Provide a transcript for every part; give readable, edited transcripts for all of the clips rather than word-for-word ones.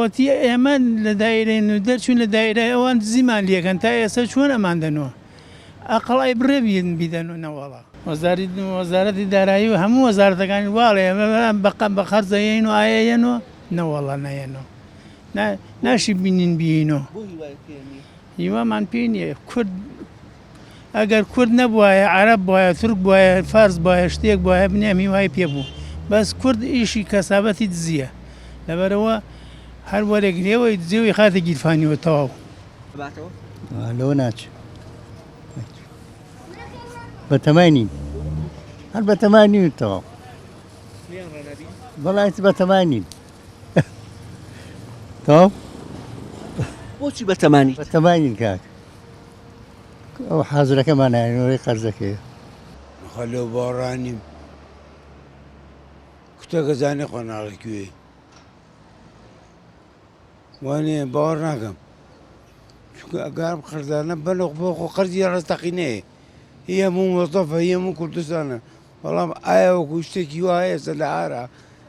ئەوەتی ئێمە لە دایرەین و دەرچوین لە دایرە ئەوان دزیمان لێکەن تا ئێستا چۆن ئەمان دەنەوە ئەقڵ ئەی بڕێ بیدەن و نەوەڵا. وەزاری وەزارەتی دارایی و هەموو وەزارەتەکانی واڵێ ئێمە بە بە قەرز ئەیەین و ئایا یەنۆ نەوەڵا نەیەنۆ نا ناشی بینین بیینۆ. بۆ هیوای پێ نیە؟ هیوامان پێ نیە کورد ئەگەر کورد نەبوایە عەرەب بوایە تورک بوایە فارس بوایە شتێک بوایە بنێم هیوای پێ بوو بەس کورد ئیشی کەسابەتی دزیە لەبەرئەوە هەر وەرێگرێوەی دزێوی خاتە گیرفانیەوە تەواو. باتەوە؟ لەوە ناچێ بەتەمای نین هەر بەتەمای نین تەواو بەڵام بەتەمای نین تەواو بۆچی بەتەمانی بەتەمای نین کاک ئەو حازرەکەمان نایەنەوەی قەرزەکەیە. خوا لەو باوەڕا نیم کوتەکە زانێ قۆناغی کوێ وانێ باوەڕ ناکەم چونکە ئەگەر ئەم قەرزانە بەنەخ بۆ خۆ قەرزی ڕاستەقینەیە هی هەموو مۆزەفە هی هەموو کوردستانە بەڵام ئایا وەکو شتێکی وا هەیە ئێستا لە ئارا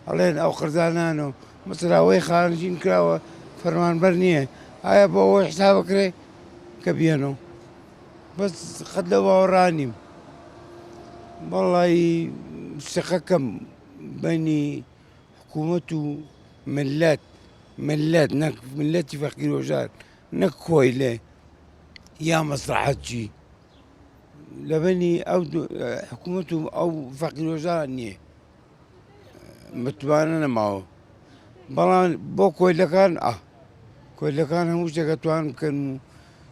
ئەڵێن ئەو قەرزانان و مەسەلا ئەوەی خانەنشین کراوە فەرمانبەر نییە ئایا بۆ ئەوەی حساب بکرێ کە بێنەوە بەس قەت لەو باوەڕا نیم وەڵی سقەکەم بەنی حکوومەت و ملت ملت نەک ملەتی فەقیرۆژار نەک کۆیلێ یا مەسرحەت چی لەبەنی ئەو حکوومەت و ئەو فەقیرۆژار نییە متمانە نەماوە بەڵام بۆ کۆیلەکان ئا کۆیلەکان هەموو شتێک ئەتوان بکەن و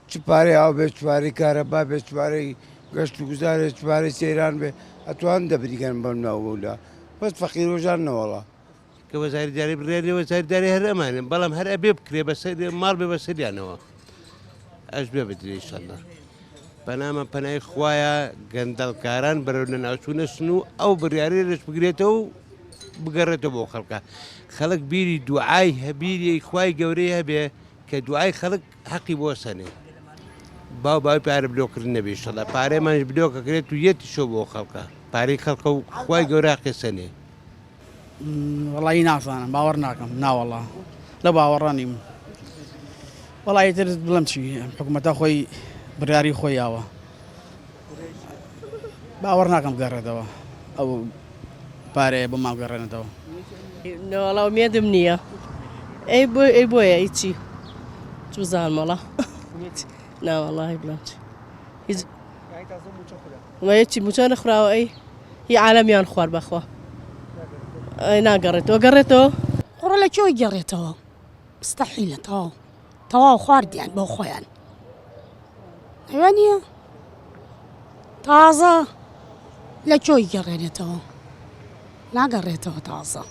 چ پارەی ئاو بێت چ پارەی کارەبا بێت چ پارەی گەشت و گوزارێت چ پارەی سەیران بێ ئەتوان دەبریکەن بەم ناوەولا بەس فەقیرۆژان نەوەڵا. کە وەزاری دارایی بڕیاری وەزاری دارایی هەر ئەمانن بەڵام هەر ئەبێ بکرێ بەسەر ماڵ بێ بەسەریانەوە ئەش بێ بدرێ ئیشەڵا پەنامە پەنای خوایە گەندەڵکاران بەرەو لەناوچوو نەچن و ئەو بڕیارەی لەش بگرێتەوە و بگەڕێتەوە بۆ خەڵکە خەڵک بیری دوعای هەبیری خوای گەورەی هەبێ کە دوعای خەڵک حەقی بۆ سەنێ باو باوی پارە بلۆکردن نەبێ ئیشەڵا پارەمانش بلۆکەکرێت و یەتیشەوە بۆ خەڵکە پارەی خەڵکە و خوای گەورە حەقی سەنێ. وەڵایی نازانم باوەڕ ناکەم ناوەڵا لە باوەڕە نیم وەڵایی تر بڵێم چی ئەم حکوومەتە خۆی بڕیاری خۆی یاوە باوەڕ ناکەم گەڕێتەوە ئەو پارەیە بۆ ماڵ گەڕێنێتەوە. نەوەڵا ئومێدم نییە ئەی بۆ ئەی بۆیە ئەی چی چوزانم وەڵا ناوەڵی بڵێم چی هیچ وەیەچی موچە نەخوراوە ئەی هی عالەمیان خوارد بەخوا ئەی ناگەڕێتەوە گەڕێتەوە. قوڕە لە کوێ گەڕێتەوە مستحیلە تەواو تەواو خواردیان بۆ خۆیان ئەوە نییە تازە لە کوێی گەڕێنێتەوە ناگەڕێتەوە تازە.